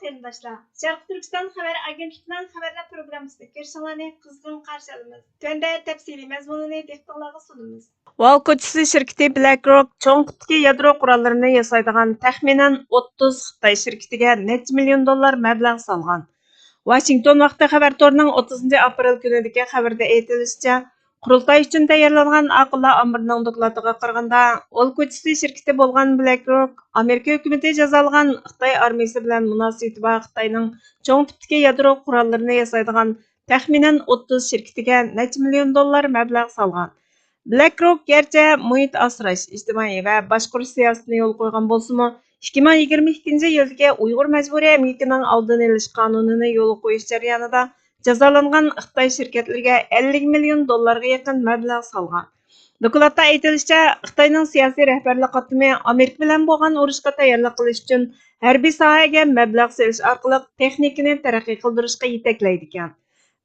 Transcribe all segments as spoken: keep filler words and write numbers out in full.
قېرىنداشلار، شەرقىي تۈركىستان خەۋەر ئاگېنتلىقىنىڭ خەۋەرلەر پروگراممىسىغا كىرىشىڭلارنى قىزغىن قارشى ئالىمىز. تۆۋەندە تەپسىلىي مەزمۇنىنى دىققىتىڭلارغا سۇنىمىز. ۋال كوچىسى شىركىتى بلەك روك چوڭ تىپتىكى يادرو قوراللىرىنى ياسايدىغان تەخمىنەن ئوتتۇز خىتاي شىركىتىگە نەچچە مىليون دوللار مەبلەغ سالغان. ۋاشىنگتون ۋاقتى خەۋەر تورىنىڭ ئوتتۇزىنچى ئاپرېل كۈنىدىكى خەۋىرىدە ئېيتىلىشىچە، قۇرۇلتاي ئۈچۈن تەييارلانغان ئاقىللار ئامبىرىنىڭ دوكلاتىغا قارىغاندا، ۋال كوچىسى شىركىتى بولغان بلەك روك ئامېرىكا ھۆكۈمىتى جازالىغان خىتاي ئارمىيىسى بىلەن مۇناسىۋىتى بار خىتاينىڭ چوڭ تىپتىكى يادرو قوراللىرىنى ياسايدىغان تەخمىنەن ئوتتۇز شىركىتىگە نەچچە مىليون دوللار مەبلەغ سالغان. بلەك روك گەرچە مۇھىت ئاسراش، ئىجتىمائىي ۋە باشقۇرۇش سىياسىتىنى يولغا قويغان بولسىمۇ، ئىككى مىڭ يىگىرمە ئىككىنچى يىلدىكى ئۇيغۇر مەجبۇرىي ئەمگىكىنىڭ ئالدىنى ئېلىش قانۇنىنى يولغا قويۇش جەريانىدا جازالانغان خىتاي شىركەتلىرىگە ئەللىك مىليون دوللارغا يېقىن مەبلەغ سالغان. دوكلاتتا ئېيتىلىشىچە، خىتاينىڭ سىياسىي رەھبەرلىك قاتلىمى ئامېرىكا بىلەن بولغان ئۇرۇشقا تەييارلىق قىلىش ئۈچۈن ھەربىي ساھەگە مەبلەغ سېلىش ئارقىلىق تېخنىكىنى تەرەققىي قىلدۇرۇشقا يېتەكلەيدىكەن.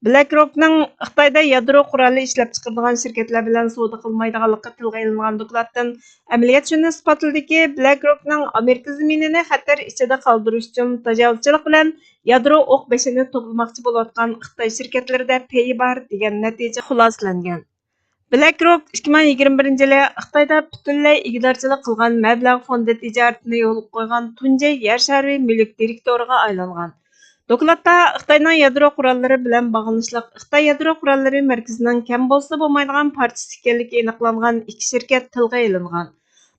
بلەك روكنىڭ خىتايدا يادرو قورالى ئىشلەپچىقىرىدىغان شىركەتلەر بىلەن سودا قىلمايدىغانلىقى تىلغا ئېلىنغان دوكلاتتىن، ئەمەلىيەت شۇنى ئىسپاتلىدىكى، بلەك روكنىڭ ئامېرىكا زېمىنىنى خەتەر ئىچىدە قالدۇرۇش ئۈچۈن تاجاۋۇزچىلىق بىلەن يادرو ئوق بېشىنى توپلىماقچى بولۇۋاتقان خىتاي شىركەتلىرىدە پېيى بار، دېگەن نەتىجە خۇلاسىلەنگەن. بلەك روك ئىككى مىڭ يىگىرمە بىرىنچى يىلى خىتايدا پۈتۈنلەي ئىگىدارچىلىق قىلغان مەبلەغ فوندى تىجارىتىنى يولغا قويغان تۇنجى يەر شارى مۈلۈك دىرېكتورىغا ئايلانغان. دوكلاتتا خىتاينىڭ يادرو قوراللىرى بىلەن باغلىنىشلىق خىتاي يادرو قوراللىرى مەركىزىنىڭ كەم بولسا بولمايدىغان پارچىسى ئىكەنلىكى ئېنىقلانغان ئىككى شىركەت تىلغا ئېلىنغان.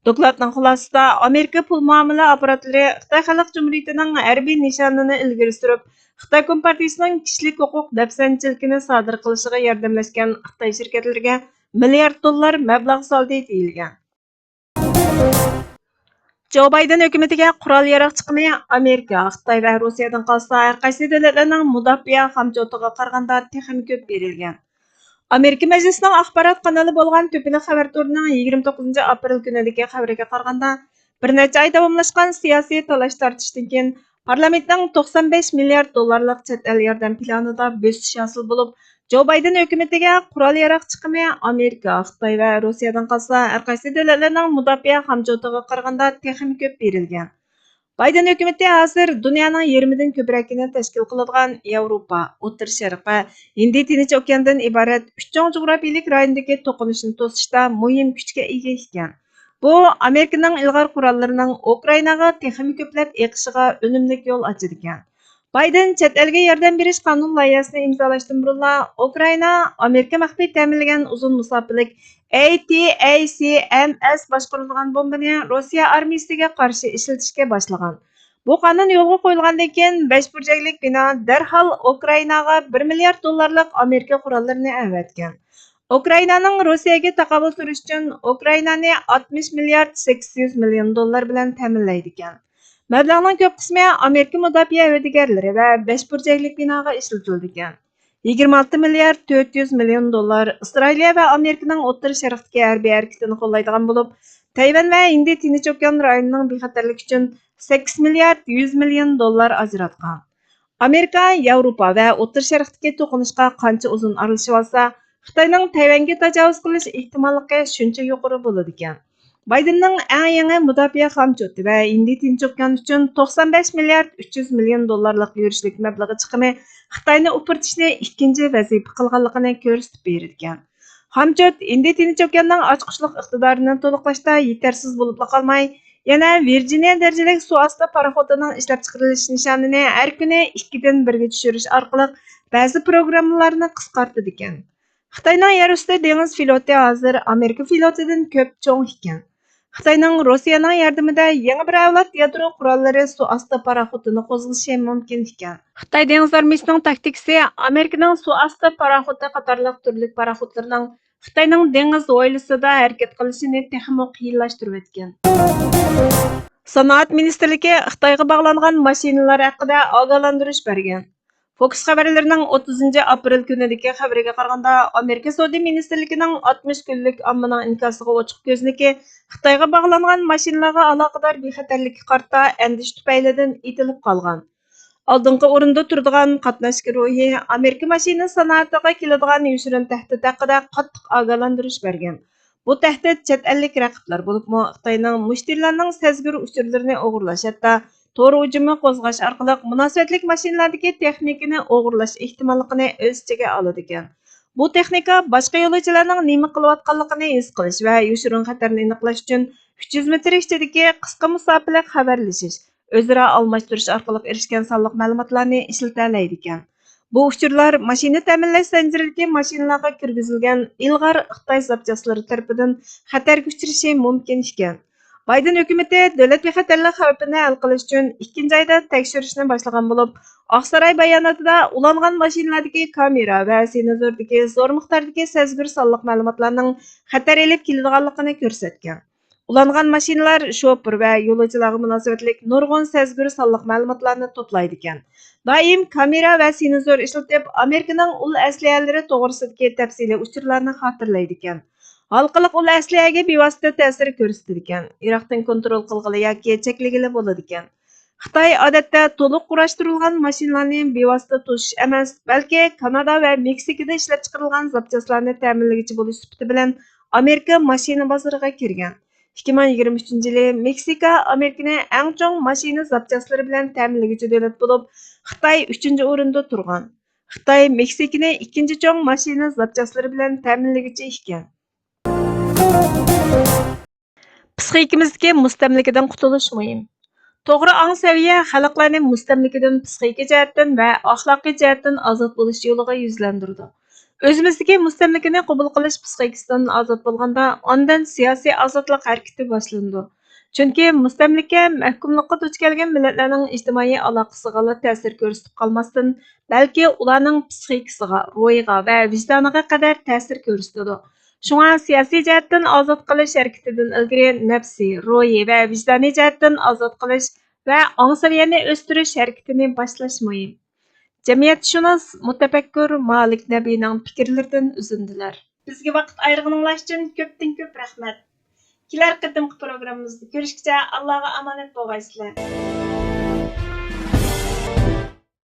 دوكلاتنىڭ خۇلاسىسىدا، ئامېرىكا پۇل مۇئامىلە ئاپپاراتلىرى خىتاي خەلق جۇمھۇرىيىتىنىڭ ھەربىي نىشانىنى ئىلگىرى سۈرۈپ، خىتاي كومپارتىىيىسىنىڭ كىشىلىك ھوقۇق دەپسەندىچىلىكىنى سادىر قىلىشىغا ياردەملەشكەن خىتاي شىركەتلىرىگە مىليارد دوللار مەبلەغ سالدى، دېيىلگەن. جو بايدېن ھۆكۈمىتىگە قورال-ياراغ چىقىمى ئامېرىكا، خىتاي ۋە روسىيەدىن قالسا، ھەر قايسى دۆلەتلەرنىڭ مۇداپىئە خامچوتىغا قارىغاندا تېخىمۇ كۆپ بېرىلگەن. ئامېرىكا مەجلىسىنىڭ ئاخبارات قانىلى بولغان تۆپىلىك خەۋەر تورىنىڭ يىگىرمە توققۇزىنچى ئاپرېل كۈنىدىكى خەۋىرىگە قارىغاندا، بىر نەچچە ئاي داۋاملاشقان سىياسىي تالاش-تارتىشتىن كېيىن، پارلامېنتنىڭ توقسان بەش مىليارد دوللارلىق چەت ئەل ياردەم پىلانىدا بۆسۈش ھاسىل بولۇپ، جو بايدېن ھۆكۈمىتىگە قورال-ياراغ چىقىمى ئامېرىكا، خىتاي ۋە روسىيەدىن قالسا، ھەر قايسى دۆلەتلەرنىڭ مۇداپىئە خامچوتىغا قارىغاندا تېخىمۇ كۆپ بېرىلگەن. بايدېن ھۆكۈمىتى ھازىر دۇنيانىڭ يېرىمىدىن كۆپرەكىنى تەشكىل قىلىدىغان ياۋروپا، ئوتتۇرا شەرق ۋە ھىندى تىنچ ئوكياندىن ئىبارەت ئۈچ چوڭ جۇغراپىيىلىك رايوندىكى توقۇنۇشنى توسۇشتا مۇھىم كۈچكە ئىگە ئىكەن. بۇ ئامېرىكىنىڭ ئىلغار قوراللىرىنىڭ ئۇكرائىناغا تېخىمۇ كۆپلەپ ئېقىشىغا ئۈنۈملۈك يول ئاچىدىكەن. بايدېن چەت ئەلگە ياردەم بېرىش قانۇن لايىھەسىنى ئىمزالاشتىن بۇرۇنلا، ئۇكرائىنا ئامېرىكا مەخپىي تەمىنلىگەن ئۇزۇن مۇساپىلىك ئەي تى ئەي سى ئەم ئەس باشقۇرۇلىدىغان بومبىنى روسىيە ئارمىيىسىگە قارشى ئىشلىتىشكە باشلىغان. بۇ قانۇن يولغا قويۇلغاندىن كېيىن، بەش بۇرجەكلىك بىنا دەرھال ئۇكرائىناغا بىر مىليارد دوللارلىق ئامېرىكا قوراللىرىنى ئەۋەتكەن. ئۇكرائىنانىڭ روسىيەگە تاقابىل تۇرۇش ئۈچۈن ئۇكرائىنانى ئاتمىش مىليارد سەككىز يۈز مىليون دوللار بىلەن تەمىنلەيدىكەن. مەبلەغنىڭ كۆپ قىسمى ئامېرىكا مۇداپىئە ھۆددىگەرلىرى ۋە بەش بۇرجەكلىك بىناغا ئىشلىتىلىدىكەن. يىگىرمە ئالتە مىليارد تۆت يۈز مىليون دوللار ئىسرائىلىيە ۋە ئامېرىكىنىڭ ئوتتۇرا شەرقتىكى ھەربىي ھەرىكىتىنى قوللايدىغان بولۇپ، تەيۋەن ۋە ھىندى تىنچ ئوكيان رايونىنىڭ بىخەتەرلىكى ئۈچۈن سەككىز مىليارد يۈز مىليون دوللار ئاجراتقان. ئامېرىكا ياۋروپا ۋە ئوتتۇرا شەرقتىكى توقۇنۇشقا قانچە ئۇزۇن ئارىلىشىۋالسا، خىتاينىڭ تەيۋەنگە تاجاۋۇز قىلىش ئېھتىماللىقى شۇنچە يۇقىرى بولىدىكەن. بايدېننىڭ ئەڭ يېڭى مۇداپىئە خامچوتى ۋە ھىندى تىنچ ئوكيان ئۈچۈن توقسان بەش مىليارد ئۈچ يۈز مىليون دوللارلىق يۈرۈشلۈك مەبلىغى چىقىمى خىتاينى ئۇپرىتىشنى ئىككىنچى ۋەزىپە قىلغانلىقىنى كۆرسىتىپ بېرىدىكەن. خامچوت ھىندى تىنچ ئوكياننىڭ ئاچقۇچلۇق ئىقتىدارىنى تولۇقلاشتا يېتەرسىز بولۇپلا قالماي، يەنە ۋىرجىنىيە دەرىجىلىك سۇ ئاستى پاراخوتىنىڭ ئىشلەپچىقىرىلىش نىشانىنى ھەر كۈنى ئىككىدىن بىرگە چۈشۈرۈش ئارقىلىق بەزى پروگراممىلارنى قىسقارتىدىكەن. خىتاينىڭ يەر ئۈستى دېڭىز فلوتى ھازىر ئامېرىكا فلوتىدىن كۆپ چوڭ ئىكەن. خىتاينىڭ روسىيەنىڭ ياردىمىدە يېڭى بىر ئەۋلاد يادرو قوراللىرى سۇ ئاستى پاراخوتىنى قوزغىشى مۇمكىن ئىكەن. خىتاي دېڭىز ئارمىيىسىنىڭ تاكتىكىسى ئامېرىكىنىڭ سۇ ئاستى پاراخوتى قاتارلىق تۈرلۈك پاراخوتلىرىنىڭ خىتاينىڭ دېڭىز ھويلىسىدا ھەرىكەت قىلىشىنى تېخىمۇ قىيىنلاشتۇرۇۋەتكەن. سانائەت مىنىستىرلىكى خىتايغا باغلانغان ماشىنىلار ھەققىدە ئاگاھلاندۇرۇش بەرگەن. فوكس خەۋەرلىرىنىڭ ئوتتۇزىنچى ئاپرېل كۈنىدىكى خەۋىرىگە قارىغاندا، ئامېرىكا سودا مىنىستىرلىكىنىڭ ئاتمىش كۈنلۈك ئاممىنىڭ ئىنكاسىغا ئوچۇق كۆزنىكى خىتايغا باغلانغان ماشىنىلارغا ئالاقىدار بىخەتەرلىككە قارىتا ئەندىشە تۈپەيلىدىن ئېتىلىپ قالغان. ئالدىنقى ئورۇندا تۇرىدىغان قاتناش گۇرۇھى ئامېرىكا ماشىنا سانائىتىغا كېلىدىغان يوشۇرۇن تەھدىت ھەققىدە قاتتىق ئاگاھلاندۇرۇش بەرگەن. بۇ تەھدىت چەت ئەللىك رەقىبلەر، بولۇپمۇ خىتاينىڭ مۇشتەرىلەرنىڭ سەزگۈر ئۇچۇرلىرىنى ئوغرىلاش، ھەتتا تور ھۇجۇمى قوزغاش ئارقىلىق مۇناسىۋەتلىك ماشىنىلاردىكى تېخنىكىنى ئوغرىلاش ئېھتىماللىقىنى ئۆز ئىچىگە ئالىدىكەن. بۇ تېخنىكا باشقا يولۇچىلارنىڭ نېمە قىلىۋاتقانلىقىنى ھېس قىلىش ۋە يوشۇرۇن خەتەرنى ئېنىقلاش ئۈچۈن ئۈچ يۈز مېتىر ئىچىدىكى قىسقا مۇساپىلىك خەۋەرلىشىش، ئۆزئارا ئالماشتۇرۇش ئارقىلىق ئېرىشكەن سانلىق مەلۇماتلارنى ئىشلىتەلەيدىكەن. بۇ ئۇچۇرلار ماشىنا تەمىنلەش زەنجىرىدىكى ماشىنىلارغا كىرگۈزۈلگەن ئىلغار خىتاي زاپچاسلىرى تەرىپىدىن خەتەرگە ئۇچرىشى مۇمكىن ئىكەن. بايدېن ھۆكۈمىتى دۆلەت بىخەتەرلىك خەۋپىنى ھەل قىلىش ئۈچۈن ئىككىنچى ئايدا تەكشۈرۈشنى باشلىغان بولۇپ، ئاقساراي باياناتىدا ئۇلانغان ماشىنىلاردىكى كامېرا ۋە سېنزوردىكى زور مىقداردىكى سەزگۈر سانلىق مەلۇماتلارنىڭ خەتەر ئېلىپ كېلىدىغانلىقىنى كۆرسەتكەن. ئۇلانغان ماشىنىلار شوپۇر ۋە يولۇچىلارغا مۇناسىۋەتلىك نۇرغۇن سەزگۈر سانلىق مەلۇماتلارنى توپلايدىكەن. دائىم كامېرا ۋە سېنزور ئىشلىتىپ، ئامېرىكىنىڭ ئۇل ئەسلىھەلىرى توغرىسىدىكى تەپسىلىي ئۇچۇرلارنى خاتىرىلەيدىكەن. ھالقىلىق ئۇل ئەسلىھەگە بىۋاسىتە تەسىر كۆرسىتىدىكەن. ئىراقتىن كونترول قىلغىلى ياكى چەكلىگىلى بولىدىكەن. خىتاي ئادەتتە تولۇق قۇراشتۇرۇلغان ماشىنىلارنى بىۋاسىتە توشۇش ئەمەس، بەلكى كانادا ۋە مېكسىكىدا ئىشلەپچىقىرىلغان زاپچاسلارنى تەمىنلىگۈچى بولۇش سۈپىتى بىلەن ئامېرىكا ماشىنا بازىرىغا كىرگەن. ئىككى مىڭ يىگىرمە ئۈچىنچى يىلى مېكسىكا ئامېرىكىنى ئەڭ چوڭ ماشىنا زاپچاسلىرى بىلەن تەمىنلىگۈچى دۆلەت بولۇپ، خىتاي ئۈچىنچى ئورۇندا تۇرغان. خىتاي مېكسىكىنى ئىككىنچى چوڭ ماشىنا زاپچاسلىرى بىلەن تەمىنلىگۈچى ئىكەن. پىسخىكىمىزدىكى مۇستەملىكىدىن قۇتۇلۇش مۇھىم. توغرا ئاڭ سەۋىيە خەلقلەرنى مۇستەملىكىدىن پىسخىكا جەھەتتىن ۋە ئەخلاقىي جەھەتتىن ئازاد بولۇش يولىغا يۈزلەندۈرىدۇ. ئۆزىمىزدىكى مۇستەملىكىنى قوبۇل قىلىش پىسخىكىسىدىن ئازاد بولغاندا، ئاندىن سىياسىي ئازادلىق ھەرىكىتى باشلىنىدۇ. چۈنكى مۇستەملىكە مەھكۇملۇققا دۇچ كەلگەن مىللەتلەرنىڭ ئىجتىمائىي ئالاقىسىغىلا تەسىر كۆرسىتىپ قالماستىن، بەلكى ئۇلارنىڭ پىسخىكىسىغا، روھىغا ۋە ۋىجدانىغا قەدەر تەسىر كۆرسىتىدۇ. شۇڭا سىياسىي جەھەتتىن ئازاد قىلىش ھەرىكىتىدىن ئىلگىرى نەپسىي، روھىي ۋە ۋىجدانىي جەھەتتىن ئازاد قىلىش ۋە ئاڭ سەۋىيەنى ئۆستۈرۈش ھەرىكىتىنى باشلاش مۇھىم. جەمئىيەتشۇناس، مۇتەپەككۇر مالىك نەبىنىڭ پىكىرلىرىدىن ئۈزۈندىلەر. بىزگە ۋاقىت ئايرىغىنىڭلار ئۈچۈن كۆپتىن كۆپ رەھمەت. كېلەر قېتىمقى پروگراممىمىزدا كۆرۈشكىچە ئاللاغا ئامانەت بولغايسىلەر.